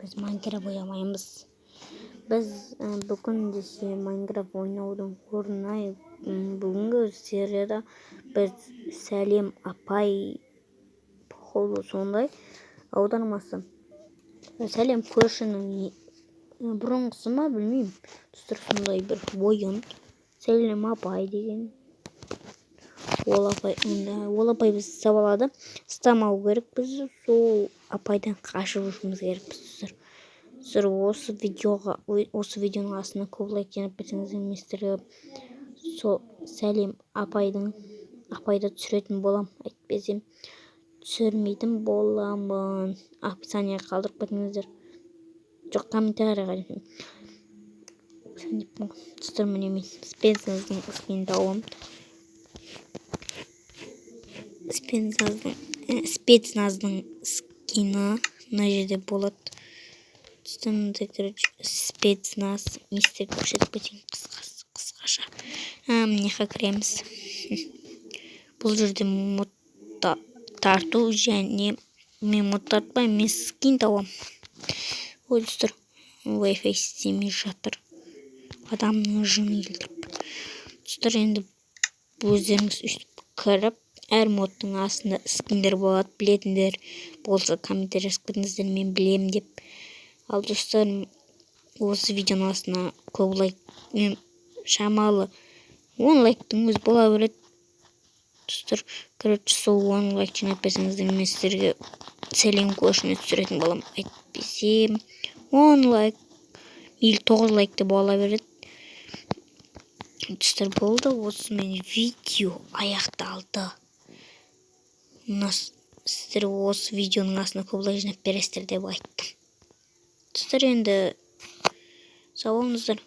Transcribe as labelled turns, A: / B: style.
A: Біз Майнкрафт ойнамаймыз. Біз бүгін десе Майнкрафт ойнаудың орнына, бүгінгі серияда біз «Сәлем, апай», походу сондай аудармасы, «Сәлем, көршінің» бұрынғысы ма, білмеймін, достар. Сондай бір ойын, «Сәлем, апай» деген. Ол апай, ол апай бізді ұстап алады. Ұстамау керек, біз сол апайдан қашып жүрміз керекпіз, достар. Достар, осы видеоға, осы видеоның астына көп лайк жинап берсеңіздер, мен сіздерге сол «Сәлем, апайдың» апайды түсіретін боламын. Әйтпесем түсірмейтін боламын. Описание ға қалдырып кетіңіздер, жоқ, комментарий ға. Достар, міне, мен спецназдың скинін тауып, спецназдың скині мына жерде болады. Достар, мындай, короче, спецназ. Не істеп көрсетіп кетейін қысқаша. Мына жаққа кіреміз. Бұл жерде мод тарту және мен мод тартпаймын, мен скин табамын. Ой, достар, Wi-Fi істемей жатыр, адамның жыны келтіріп. Достар, енді өздеріңіз өйстіп кіріп, әр модтың астында скиндер болады. Білетіндер болса, комментарий жазып кетіңіздер, мен білемін деп. Ал, достар, осы видеоның астына көп лайк, мен шамалы 10 лайктың өзі бола береді, достар. Короче, сол 10 лайк жинап берсеңіздер, мен сіздерге «Сәлем, көршіні» түсіретін боламын. Әйтпесе 10 лайк или 9 лайк те бола береді. Достар, болды, осымен видео аяқталды. Мына сіздер осы видеоның астына көп лайк жинап бересіздер деп айттым. Достар, енді сау болыңыздар.